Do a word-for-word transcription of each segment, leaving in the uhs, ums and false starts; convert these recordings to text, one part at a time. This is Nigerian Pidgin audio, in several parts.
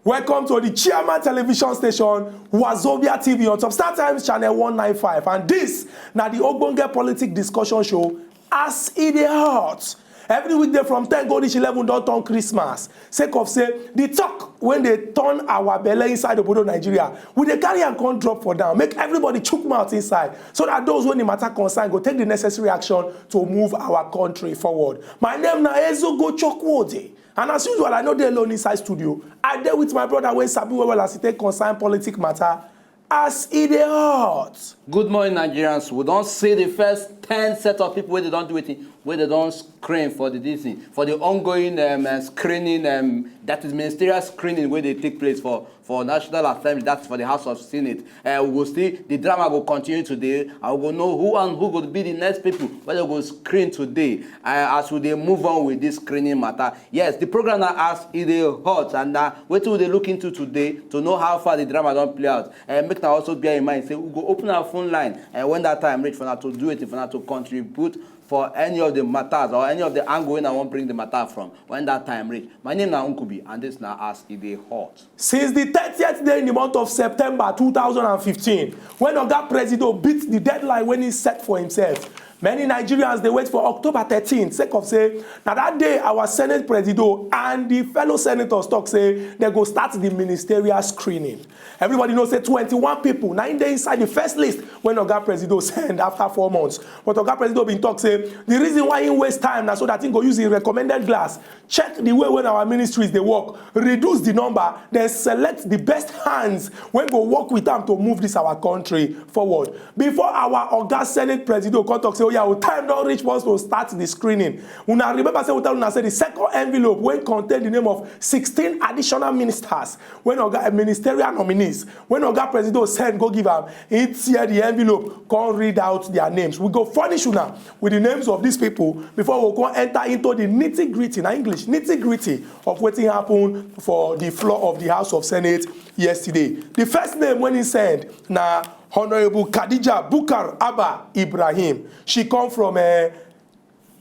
Welcome to the Chairman Television Station, Wazobia T V on top Star Times Channel one nine five. And this na the Ogbonge Politic Discussion Show as e dey hot. Every weekday from ten go reach eleven don turn Christmas. Sake of say the talk wey dey turn our belle inside obodo Nigeria, we dey carry am come drop for down. Make everybody chook mouth inside so that those wey the matter concern go take the necessary action to move our country forward. My name na Ezugo Chukwudi. And as usual, I no dey alone inside studio. I dey with my brother wey sabi well well as e take concern politic matter. As e dey hot. Good morning, Nigerians. We don see the first ten set of people wey dey don do wetin, wey dey don screen for the this thing, for the ongoing um, uh, screening, um, that is ministerial screening wey dey take place for for National Assembly, that's for the House of Senate. Uh, we go still, the drama go continue today, and we go know who and who go be the next people wey dey go screen today. Uh, as we dey move on with this screening matter, yes, the program na as e dey hot, and na wetin we dey look into today to know how far the drama don play out. Uh, make una also bear in mind say we go open our phone line, and when that time reach, for una to do it, for una to contribute for any of the matters or any of the angle wey una wan bring the matter from when that time reach. My name na Nkubi, and this na as e dey hot. Since the thirtieth day in the month of September two thousand and fifteen, when Oga Presido beat the deadline wey he set for himself, many Nigerians dey wait for October thirteen, sake of say na that day our Senate Presido and the fellow senators talk say they go start the ministerial screening. Everybody know say twenty-one people na im dey inside the first list wey Oga Presido send after four months. But Oga Presido bin talk say the reason why he waste time na so that he go use him recommended glass, check the way wey our ministries dey work, reduce the number, then select the best hands wey go work with am to move this our country forward. Before our Oga Senate Presido come talk say, "Oh yeah, time don reach for us to start the screening." Una remember say we tell una say the second envelope wey contain the name of sixteen additional ministers, wey Oga, eh, ministerial nominees, wey Oga Presido send go give am, he tear the envelope, come read out their names. We go furnish una with the names of these people before we come enter into the nitty gritty, na English, nitty gritty of wetin happen for the floor of the House of Senate yesterday. The first name wey he send na Honourable Khadija Bukar Abba Ibrahim. She come from uh,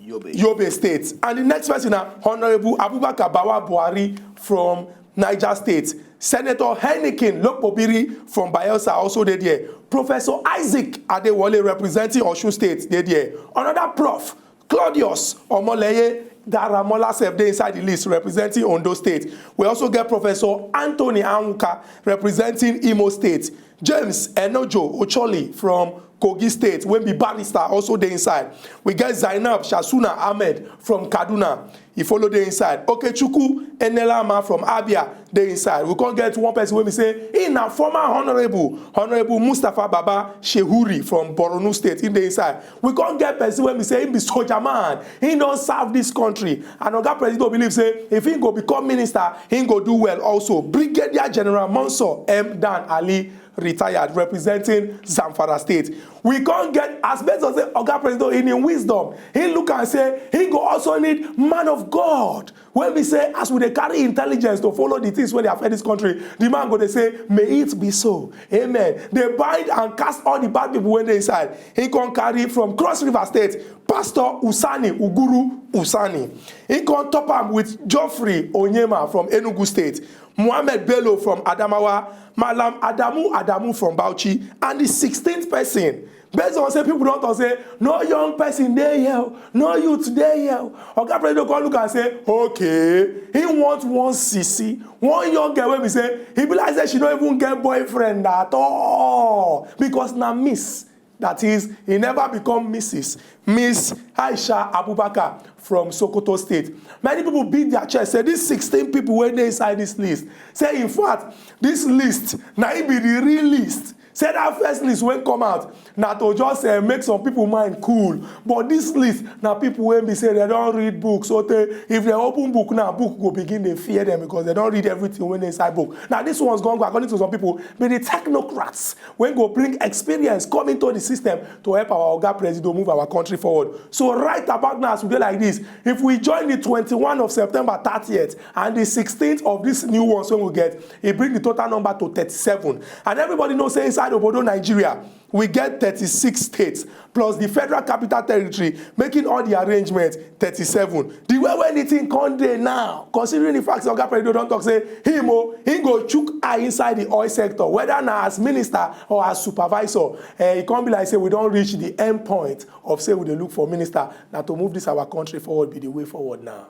Yobe. Yobe State. And the next person na Honourable Abubakar Bawa Buhari from Niger State. Senator Heineken Lokpobiri from Bayelsa also dey there. Professor Isaac Adewole representing Osun State dey there. Another Prof Claudius Omoleye Daramola sef dey inside the list representing Ondo State. We also get Professor Anthony Anwuka representing Imo State. James Enojo Ocholi from Kogi State, wey be barrister, also dey inside. We get Zainab Shasuna Ahmed from Kaduna. He follow dey inside. Okechukwu Enelama from Abia dey inside. We come get one person wey be say he na former honourable, Honourable Mustapha Baba Shehuri from Borno State. He dey inside. We come get person wey be say he be soldier man. He don serve this country. And Oga Presido believe say if he go become minister, he go do well also. Brigadier General Mansour M Dan Ali, retired, representing Zamfara State. We come get, as based on say Oga Presido in him wisdom, he look and say he go also need man of God. When we say, as we dey carry intelligence to follow the things wey dey affect this country, the man go dey say, "May it be so. Amen." They bind and cast all the bad people wey dey inside. He come carry from Cross River State, Pastor Usani Uguru Usani. He come top am with Geoffrey Onyema from Enugu State, Mohammed Bello from Adamawa, Malam Adamu Adamu from Bauchi, and the sixteenth person. Based on say people don talk say no young person dey here, no youth dey here. Oga Presido come look and say, "Okay, he want one sisi, one young girl wey be say he be like say she no even get boyfriend at all because na Miss." That is, he never become Missus Miss Aisha Abubakar from Sokoto State. Many people beat their chest, say these sixteen people wey dey inside this list. Say, in fact, this list na im be the real list. Say that first list wey come out na to just uh, make some people mind cool. But this list na people wey be say they don read book. So tey, if they open book now, book go begin dey fear them because they don read everything wey dey inside book. Now, this ones go according to some people be the technocrats wey go bring experience come into the system to help our Oga Presido move our country forward. So right about now, as we dey like this, if we join the twenty-one of September thirtieth and the sixteenth of these new ones wey we get, e bring the total number to thirty-seven. And everybody know say inside obodo Nigeria, we get thirty-six states plus the Federal Capital Territory, making all the arrangements thirty-seven. The way wey anything come dey now, considering the fact say Oga Presido don talk say him o, him go chook eye inside the oil sector, whether na as minister or as supervisor, eh, e come be like say we don reach the end point of say we dey look for minister. Na to move this our country forward be the way forward now.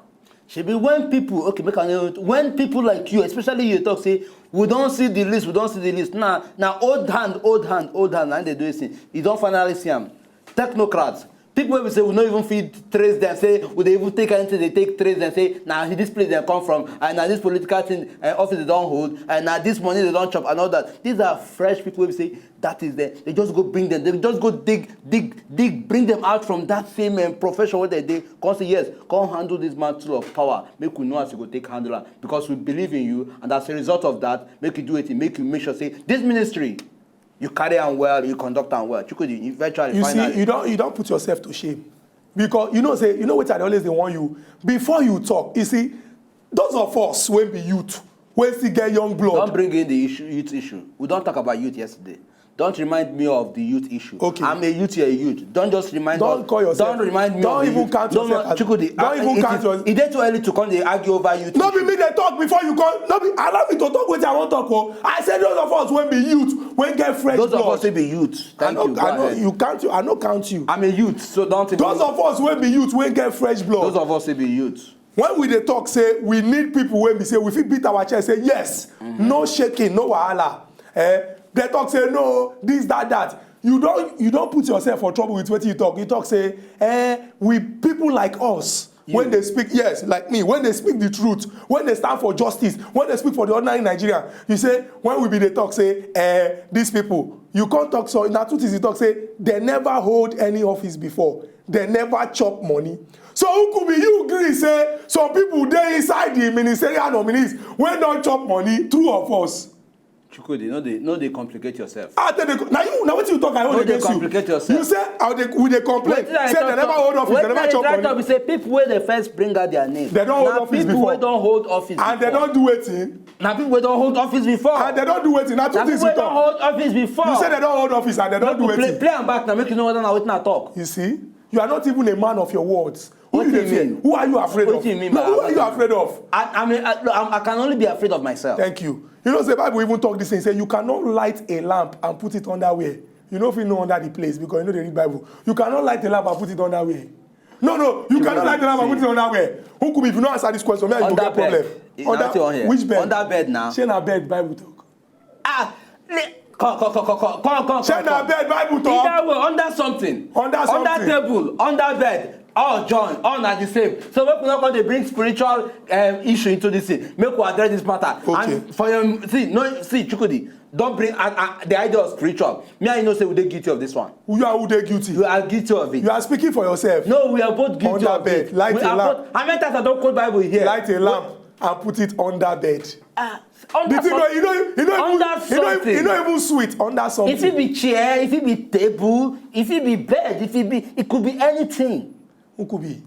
Shebi when people, okay, make I know, when people like you, especially you, talk say we don see the list, we don see the list. Na na old hand, old hand, old hand, and they do this thing. You don finally see am. Technocrats, people wey be say we no even fit trace them, say we dey even take anything, they take trace them, say na this place dem come from, and na this political thing, uh, office they don hold, and na this money they don chop and all that. These are fresh people wey be say that is them. They just go bring them. They just go dig, dig, dig, bring them out from that same um, profession where they dey. Come say yes, come handle this mantle of power. Make we know as you go take handle am, because we believe in you, and as a result of that, make you do it. Make you make sure say this ministry, you carry am well, you conduct am well. Chukwudi, eventually, You see, finally. you don you don put yourself to shame, because you know say, you know wetin I dey always dey warn you before you talk. You see, those of us wey be youth, wey still get young Don't blood, bring in the issue, youth issue. We don't talk about youth yesterday. Don't remind me of the youth issue. Okay. I'm a youth, you're a youth. Don't just remind Don't us. Call yourself. Don't remind me Don't of the even youth. Count No, yourself no, as, Chukwudi, don't I- even it count is- yourself. It dey too early to come dey argue over youth No be issue. Me dey talk before you come. No be, allow me to talk wetin I wan talk o. I say those of us wey be youth, wey get fresh Those blood. Of us wey be youth. I Thank no, you. Go I no, ahead. You count you. I no count you. I'm a youth, so don't even. Those of us wey be youth, wey get fresh blood. Those of us wey be youth. When we dey talk say we need people wey be say we fit beat our chest, say yes, Mm-hmm. No shaking, no wahala. Eh, they talk say no, this, that, that. You don't, you don't put yourself for trouble with what you talk. You talk say, eh, we people like us, when they speak, yes, like me, when they speak the truth, when they stand for justice, when they speak for the ordinary Nigerian, you say, when we be dey talk say, eh, these people, you can't talk. So na two things you talk say, they never hold any office before, they never chop money. So who could be you gree say some people dey inside the ministerial nominees wey don chop money? True or false? Chukwudi, no dey, no dey complicate yourself. Ah, tell the, now you, now what you talk, I hold No dey against you. Complicate yourself. You say, how they, we dey complain. Wetin I Say talk they never talk- hold office, they Wetin never I chop try money. Talk be say people wey dey first bring out their name. They don hold Na office people before. Wey don hold office And they before. Don't do wetin. Na people wey don hold office before. And they don't do wetin. Na two Na things people you wey don talk. Hold office before. You say they don't hold office and they don't do Play, wetin. Play am back now, make you know whether na wetin I talk. You see, you are not even a man of your words. Who Wetin you dey you fear? Mean? Who are you afraid of? Wetin you mean No, by who are you afraid? Afraid of? I, I mean, I, I'm- I can only be afraid of myself. Thank you. You know, the Bible even talk this thing. Say you cannot light a lamp and put it underwear. You know, if you know under the place because you know they read Bible. You cannot light a lamp and put it underwear. No, no, you cannot light a lamp and put it underwear. Who could be, if you no answer this question, me and you go Under get bed. Problem. Is that your hair? Which bed? Under bed now. Shey na bed Bible talk. Ah, le- come, come, come, come, come, come, come, Shey na come. Bed Bible talk. Either way, under something. Under something. Table, under bed, all join, all na the same. So make we no come dey bring spiritual um, issue into this thing. Make we address this matter. Okay. And for your see, no, see, Chukwudi, don't bring uh, uh, the idea of spiritual. Me and you know say we dey guilty of this one. You are who dey guilty. You are guilty of it. You are speaking for yourself. No, we are both guilty Under of bed, it. Light We a are lamp. Both, how many times I don quote Bible here? Light a lamp and put it under bed. Ah, under The thing some- no, you know, you know, Under even, you know, something. You know, even sweet under something. If it be chair, if it be table, if it be bed, if it be, it could be anything. Who could be?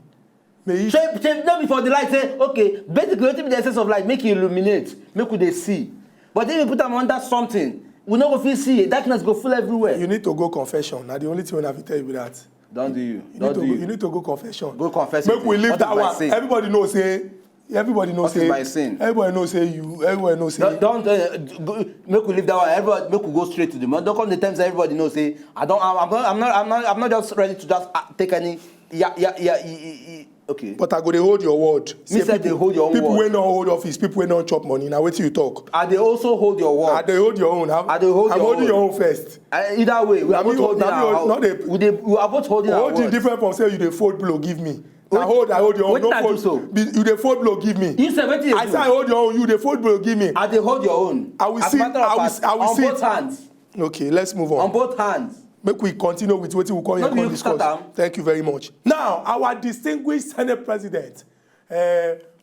May he Shey, shey no be for the light say, okay, basically wetin be the essence of light, make e illuminate, make we dey see. But if you put am under something, we no go fit see it. Darkness go full everywhere. You need to go confession. Na the only thing wey I fit tell you be that. Don't do you. You Don't need to do go, you. You need to go confession. Go confess Make it. We leave What that is my one. Sin? Everybody know say. Everybody know What say. Is my sin? Everybody know say you. Everybody know say. Don't, don't uh, go, make we leave that one. Everybody, make we go straight to the money. Don't come the times everybody know say I don't. I'm, I'm not. I'm not. I'm not. I'm not just ready to just uh, take any. Yeah, yeah, yeah. E, e, e. Okay. But I go dey hold your word. Me sef dey hold your own People word. Wey no hold office, people wey no chop money. Now wetin you talk? I dey also hold your word. I dey hold your own. I'm, I dey hold I'm your holding own. Your own first. Uh, either way, we Na are me both hold- holding na me our hold- own. Not dey. We dey. We are both holding our Holding word. Different from say you dey fold blow give me. Na hold I hold your own. Wetin I do so? Be- You dey fold blow give me. You say wetin you I do? Say I hold your own. You dey fold blow give me. I dey hold your own. I will As sit. Matter of I will. Fact, I will on sit. Both hands. Okay, let's move on. On both hands. Make we continue with wetin we call No here be come you start discuss. Am. Thank you very much. Now, our distinguished Senate President, uh,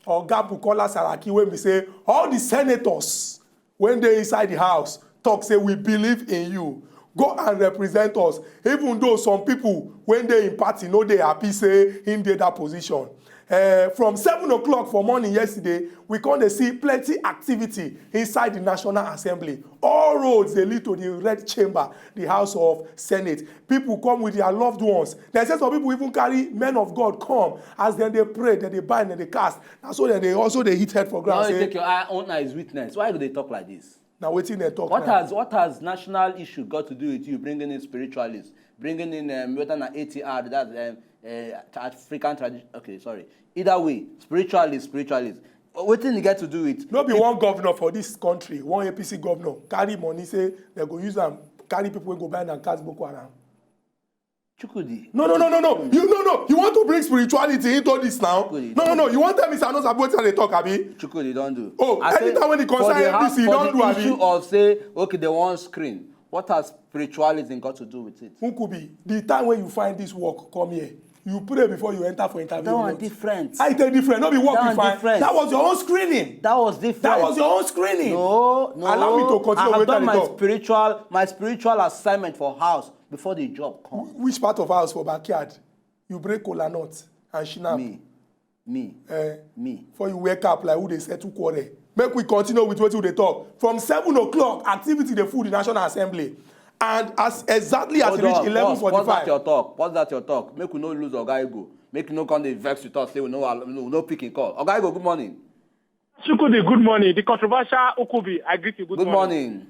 Oga Bukola Saraki, wey be say all the senators wey dey inside the house talk say we believe in you. Go and represent us. Even though some people wey dey in party no dey happy say him dey that position. Uh, from seven o'clock for morning yesterday, we come dey see plenty activity inside the National Assembly. All roads dey lead to the red chamber, the House of Senate. People come with their loved ones. They say some people even carry men of God come. As dem dey pray, dem dey bind, dem dey cast. Na so dem dey also dey hit head for ground. Now you take your eye, own eye is witness. Why do they talk like this? Na wetin dem talk What now. has what has national issue got to do with you bringing in spiritualists, bringing in um, whether na A T R, that's um, uh, African tradition? Okay, sorry. Either way, spiritualists, spiritualists. Wetin e get to do with? No be one governor for this country, one A P C governor carry money say dem go use am carry people wey go buy na cast Boko Haram. Chukwudi. No, no, no, no, no. You no, no. You want to bring spirituality into this now? Chukwudi, No, no, no. You want tell me say I no sabi wetin I dey talk, abi? Chukwudi don do. Oh, I say, anytime when e for concern the ha- A P C, you for don the do, abi? issue of say okay, they wan screen. What has spiritualism got to do with it? Nkubi, the time when you find this work, come here. You pray before you enter for interview. That or one not. Different. I tell different. No be work That you one find. Different. That was your own screening. That was different. That was your own screening. No, no. Allow me to continue I have with done the my talk. Spiritual, my spiritual assignment for house before the job come. Which part of house for backyard? You break kola nut and shinap. Me, me, Eh, me. Before you wake up like who dey settle quarrel. Make we continue with wetin we dey talk. From seven o'clock, activity dey full the National Assembly. And as exactly as Hold e reach on, eleven pause, pause that forty-five. Your talk. Pause that your talk. Make we no lose Oga Ego. Make you no come dey vex with us say we no we no pick him call. Oga Ego, good morning. Chukwudi, good morning. The controversial Ukubi, I greet you. Good, Good morning.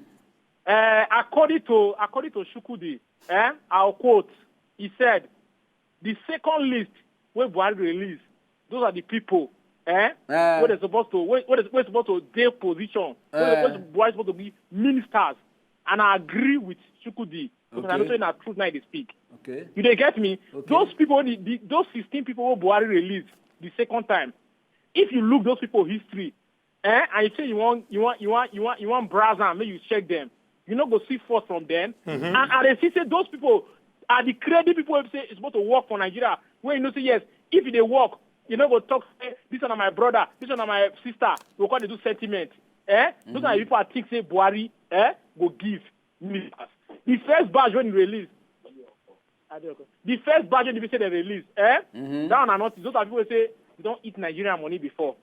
Uh, according to according to Chukwudi, eh, I'll quote. He said, "The second list wey Buhari release, those are the people, eh, Eh. wey they supposed to wey wey they, wey supposed to dey position, wey, Eh. wey Buhari supposed to be ministers." And I agree with Chukwudi because I know Okay. say na truth now they speak. Okay. You dey get me? Okay. Those people, the, the, those sixteen people wey Buhari release the second time, if you look those people history, eh, and you say you want you want you want you want you want browse and make you check them, you no go see force from them. And I dey see say those people are the credit people wey say it's supposed to work for Nigeria. When you know say yes, if they work, you no go talk say this one na my brother, this one na my sister. We go come dey do sentiment. Eh, those are the people I think say Buhari eh go give ministers. The first batch when he release, the first batch when he say they release, eh, that one na nothing. Those are people wey say they don eat Nigeria money before.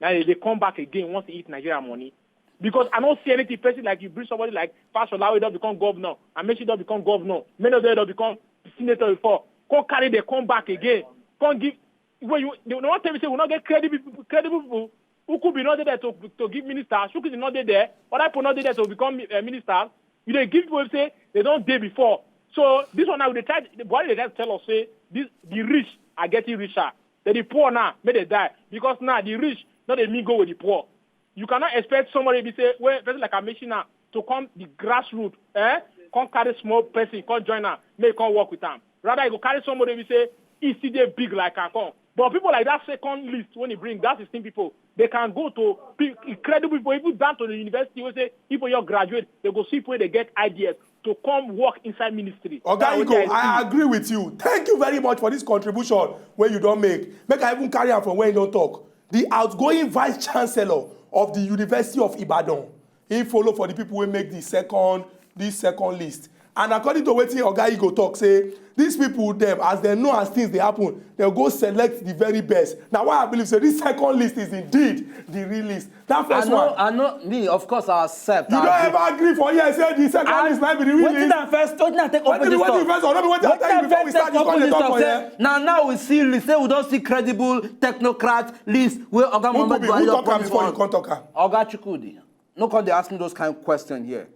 Now they, they come back again once they eat Nigeria money. Because I don't see anything person like you bring somebody like Fashola wey don become governor and make sure don become governor. Many of them don become senator before. Come carry they come back again. Come give when you they don't tell me say we not get credible people, credible people. Who could be not there to to give minister? Who could not there? Other people not there to become uh, minister. You dey give people wey say they don dey before. So this one now they try the Buhari dey try to tell us say this the rich are getting richer. Then the poor now make they die because now the rich no dey mingle with the poor. You cannot expect somebody be say well person like Amesina to come the grassroots, eh? Come carry small person come join am make e come work with am. Rather you go carry somebody be say e still dey big like am come. But people like that second list when he bring that sixteen people, they can go to pe- incredible people, even down to the university wey say people you graduate, they go see people wey dey get ideas to come work inside ministry. Oga That's Ego, wetin I see. Agree with you. Thank you very much for this contribution wey you don make. Make I even carry am from where you don talk. The outgoing vice chancellor of the University of Ibadan, he follow for the people wey make the second this second list. And according to wetin Oga Ego talk say, these people dem as dem know as things dey happen, dem go select the very best. Na why I believe say this second list is indeed the real list. That I first know, one. I know. Me, of course, I accept. You I don't agree. Ever agree for here say the second list na be the real Wetin list. I first, wetin I take open Wetin be this wetin talk? you first or no be wetin I Wetin tell you I before we first start take you come open dey this talk talk for say here. na now we see list say we don see credible technocrat list wey Oga Muhammad Who Buhari who don talk am promise before you us. come talk am? Oga Chukwudi, no come dey ask me those kind question here.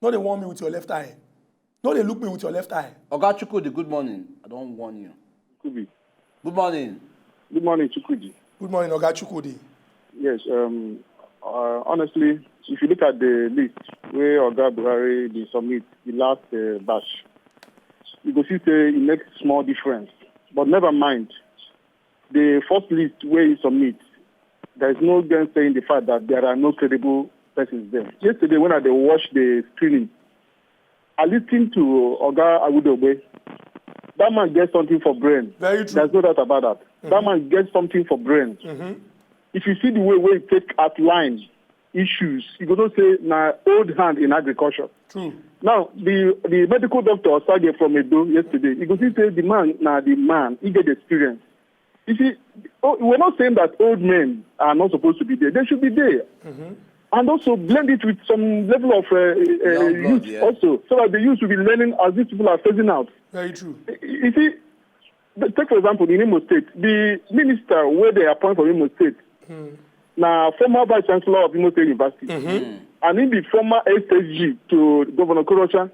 No dey warn me with your left eye. No dey look me with your left eye. Oga Chukwudi, good morning. I don warn you. Chukwudi. Good morning. Good morning, Chukwudi. Good morning, Oga Chukwudi. Yes, um, uh, honestly, if you look at the list where Oga Buhari dey submit the last uh, batch, you go see say it makes small difference. But never mind, the first list where he submit, there is no gainsaying the fact that there are no credible persons there. Yesterday, when I dey watch the screening, I listened to Oga Awudogbe. That man gets something for brain. Very true. There's no doubt about that. That man gets something for brain. If you see the way we take outline issues, you go know say na old hand in agriculture. True. Now, the the medical doctor Osage from Edo yesterday, you go see say the man na the man, he get experience. You see, oh, we're not saying that old men are not supposed to be there. They should be there. And also blend it with some level of uh, uh, Young blood, youth yeah. also, so that the youth will be learning as these people are phasing out. Very true. You see, the- take for example, in Imo State, the minister where they appoint for Imo State, now former vice chancellor of Imo State University, and he be former S S G to Governor Okorocha,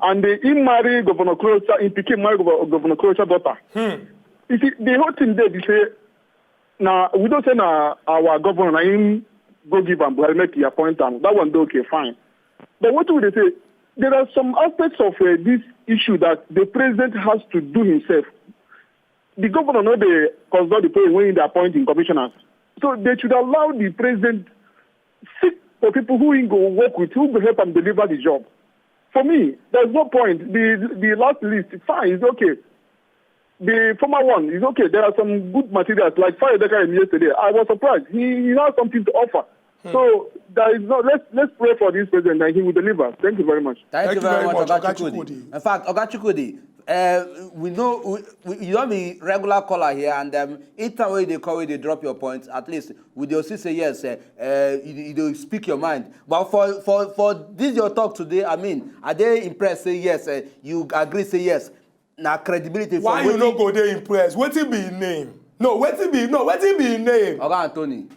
and they he marry Governor Okorocha, he became married Governor, Governor Okorocha daughter. You see, the whole thing there, they say, now we don't say now our governor, na him go give am, but make he appoint am. That one, okay, fine. But what would they say? There are some aspects of uh, this issue that the president has to do himself. The governor no dey consult the president when they appoint in commissioners. So they should allow the president seek for people who he go work with, who go help am deliver the job. For me, there's no point. The the last list, fine, it's okay. The former one is okay. There are some good materials, like Fire Decker yesterday. I was surprised. He, he has something to offer. So there is no. Let's let's pray for this president and he will deliver. Thank you very much. Thank, you very much, Oga Chukwudi. In fact, Oga Chukwudi, uh, we know we, we, you don't be regular caller here, and um, each time when they call, when they drop your points, at least we dey still say yes. Uh, uh, you, you dey speak your mind. But for for for this your talk today, I mean, are they impressed? Say yes. Uh, you agree? Say yes. Na credibility. Why for you no wetin- go dey impressed? Wetin be him name? No, wetin be no, wetin be him name? Oga Anthony.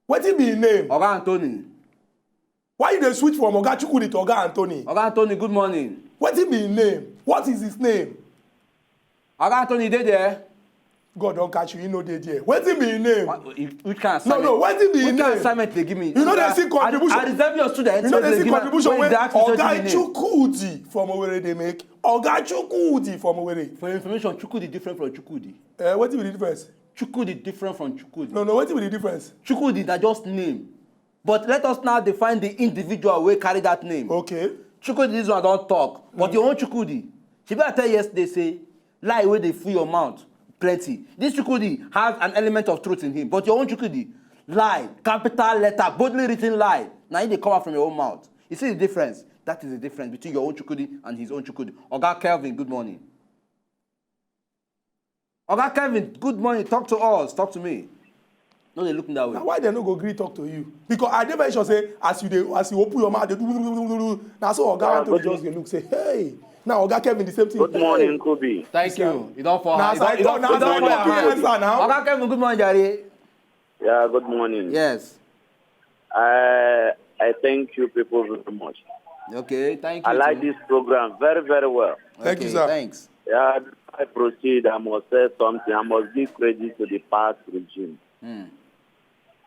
Wetin be him name? Oga Anthony. Why you dey switch from Oga Chukwudi to Oga Anthony? Oga Anthony, good morning. Wetin be him name? What is his name? Oga Anthony, dey there? God don catch you, he no dey there. Wetin be him name? What, which kind of No, assignment? No, wetin be Which him kind of name? Assignment they give me? You know they see I- contribution. I reserve your student. You know So they see give me- contribution when when they ask me something Oga in name. Chukwudi from Owerri dey make. Oga Chukwudi from Owerri. For your information, Chukwudi different from Chukwudi. Uh, wetin be the difference? Chukwudi different from Chukwudi. No, no, wetin be the difference? Chukwudi na just name. But let us now define the individual wey carry that name. Okay. Chukwudi, this one don talk. But your own Chukwudi, shebi I tell you yesterday say lie wey dey full your mouth plenty. This Chukwudi has an element of truth in him. But your own Chukwudi, lie, capital letter, boldly written lie. Now he dey come out from your own mouth. You see the difference? That is the difference between your own Chukwudi and his own Chukwudi. Oga Kelvin, good morning. Oga Kevin, good morning. Talk to us. Talk to me. No, they look that way. Na why dem no go gree talk to you? Because I dey very sure say as you dey as you open your mouth dey do do do do do do, na so Oga Yeah, Anthony good just dey look say, hey, now Oga Kevin the same thing. Good Hey. morning, Kobe. Thank you. You don't fall. Na You as I don't- you talk don't- na you as I don't talk fall. you answer now. Oga Kevin, good morning, Jare. Yeah, good morning. Yes. I I thank you people very much. Okay. Thank you. I like too. This program very, very well. Thank you, Okay, sir. Thanks. Yeah, before I proceed, I must say something. I must give credit to the past regime, Hmm.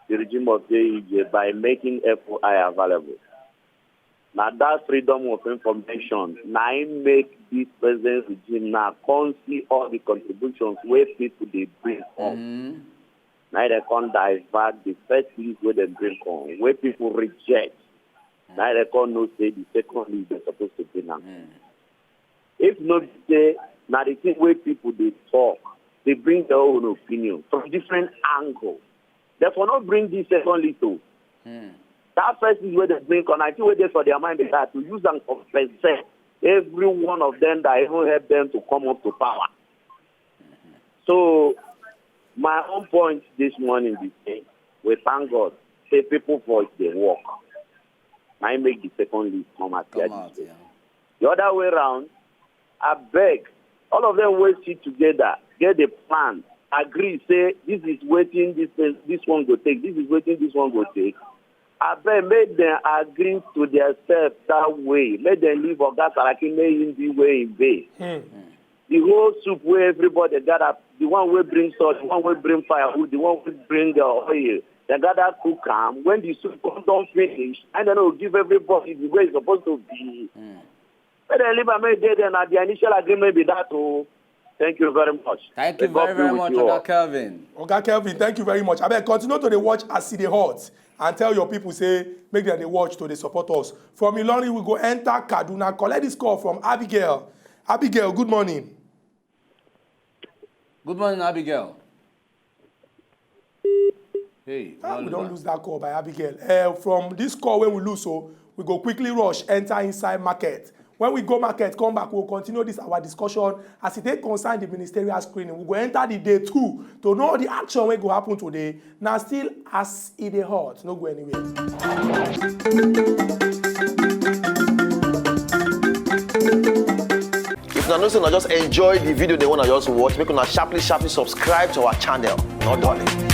the regime of J E J, by making F O I available. Now that freedom of information, now I make this present regime now come see all the contributions where people they bring up. Mm. Now they come divert the first list where they bring on, where people reject. Now they come no say the second list they're supposed to be now. Mm. If not say now the thing where people they talk, they bring their own opinion from different angle. Therefore, not bring this second list. Oh. Mm. That first is where they bring on. I think where they for their mind is that to use and compensate every one of them that even help them to come up to power. So my own point this morning is say we thank God say people voice they work. I make the second list come out Come here out. this way. Yeah. The other way around, I beg all of them will sit together, get a plan, agree, say this is waiting this thing- this one go take, this is waiting this one go take. I beg make them agree to themselves that way. Make them leave Oga Saraki, make him be where he be. Hmm. The whole soup where everybody gather, the one will bring salt, the one will bring firewood, the one will bring the oil. They gather cook am. When the soup come don finish, and then will give everybody the way it's supposed to be. Make them leave am make dey there. Na the initial agreement be that. Oh, thank you very much. Thank May you God very, be very with much, you all. Oga Kelvin. Oga Kelvin, thank you very much. Abeg continue to dey watch as e dey hot and tell your people say make dem dey watch to dey support us. From Ilorin, we go enter Kaduna, collect this call from Abigail. Abigail, good morning. Good morning, Abigail. Hey, Ah, we Oluba. Don lose that call by Abigail. Uh, from this call when we lose, so we go quickly rush enter inside market. When we go market, come back, we'll continue this our discussion as it take concern the ministerial screening. We go enter the day two to know the action wey go happen today. Now still as e dey hot, no go anywhere. If una know say una just enjoy the video dem wey una just watch, make una sharply sharply subscribe to our channel. No darling.